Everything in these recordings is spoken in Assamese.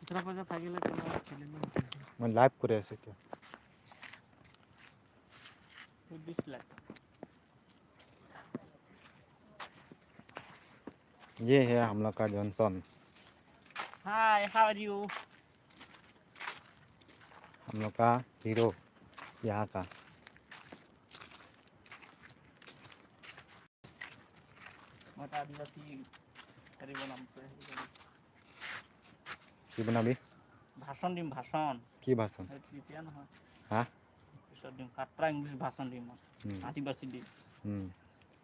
ওচৰে পাজৰে থাকিলে কেমেৰা খেলিলো। মই লাইভ কৰি আছোঁ এতিয়া। 20 লাখ। ये है हम लोग का Johnson. Hi, how are you? हम लोग का हीरो यहाँ का। মই এটা আদিবাসী হেৰি বনাম। কি বনাবি? ভাষণ দিম, ভাষণ। কি ভাষণ? সেইটো এতিয়া নহয়। হা? পিছত দিম। কাটৰা ইংলিছ ভাষণ দিম মই। আদিবাসী দিম।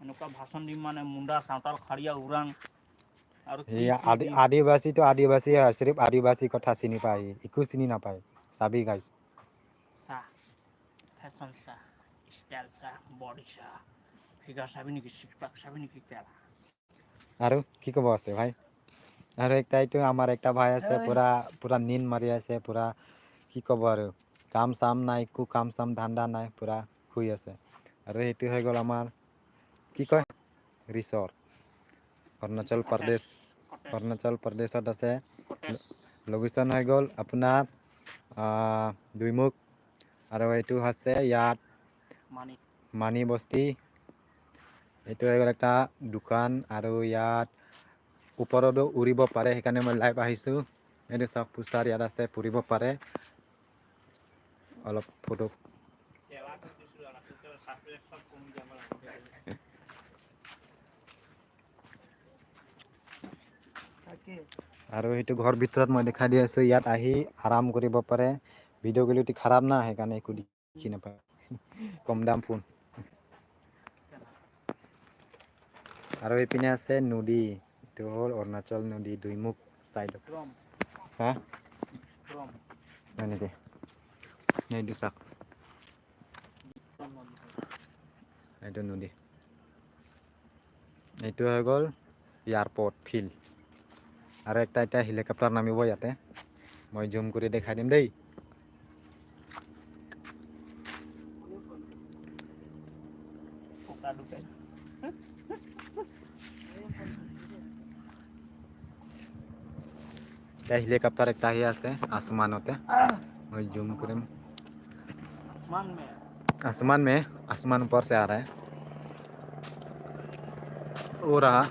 এনেকুৱা ভাষণ দিম মানে মুণ্ডা, চাওতাল, খাৰিয়া, উৰাং আৰু কি এই কি আদি দিম। আদিবাসীটো আদিবাসী হয়, চিৰিফ আদিবাসী কথা চিনি পায়, একো চিনি নাপায়। চাবি গাইজ। চাহ, ফেশ্বন চাহ, ষ্টাইল চাহ, বডি চাহ, ফিগাৰ চাবি নেকি, ছিক্স পেক চাবি নেকি কেলা? আৰু কি ক'ব আছে ভাই? আৰু একটা এইটো আমাৰ একটা ভাই আছে, পুৰা পুৰা নীন্দ মাৰি আছে পুৰা। কি ক'ব আৰু, কাম চাম নাই, একো কাম চাম ধান্দা নাই, পুৰা শুই আছে। আৰু সেইটো হৈ গ'ল আমাৰ কি কয় ৰিচৰ্ট, অৰুণাচল প্ৰদেশ। কটেজ। অৰুণাচল প্ৰদেশত আছে। কটেজ। লোকেশ্যন হৈ গ'ল আপোনাৰ দুইমুখ আৰু এইটো হৈছে ইয়াত মানি মানি বস্তি। এইটো হৈ গ'ল এটা দোকান আৰু ইয়াত ওপৰতো উৰিব পাৰে, সেইকাৰণে মই লাইভ আহিছোঁ। এইটো চাওক, পোষ্টাৰ ইয়াত আছে, ফুৰিব পাৰে। অলপ ফটো কেলা কৰি দিছিলোঁ আৰু চাৰ্টিফিকেট চব কমি যাব লাগে। তাকে। আৰু সেইটো ঘৰ ভিতৰত মই দেখাই দি আছোঁ, ইয়াত আহি আৰাম কৰিব পাৰে। ভিডিঅ' কোৱালিটি খাৰাপ না, সেইকাৰণে একো দেখি নাপায়। কম দাম ফোন। আৰু এইপিনে আছে নদী, এইটো হ'ল অৰুণাচল নদী, দুইমুখ চাইডত। ৰম। হা? ৰম। হয় নেকি? এইটো চাওক। ৰম নদী। এইটো নদী। এইটো হৈ গ'ল এয়াৰপৰ্ট ফিল্ড। আৰু একটা এতিয়া হেলিকপ্টাৰ নামিব ইয়াতে, মই জুম কৰি দেখাই দিম দেই। পকা দোকান। এতিয়া হেলিকপ্টাৰ একটা আহি আছে আসমানতে, মই জুম কৰিম। आसमान में। आसमान में, आसमान ऊपर से आ रहा है। वो रहा।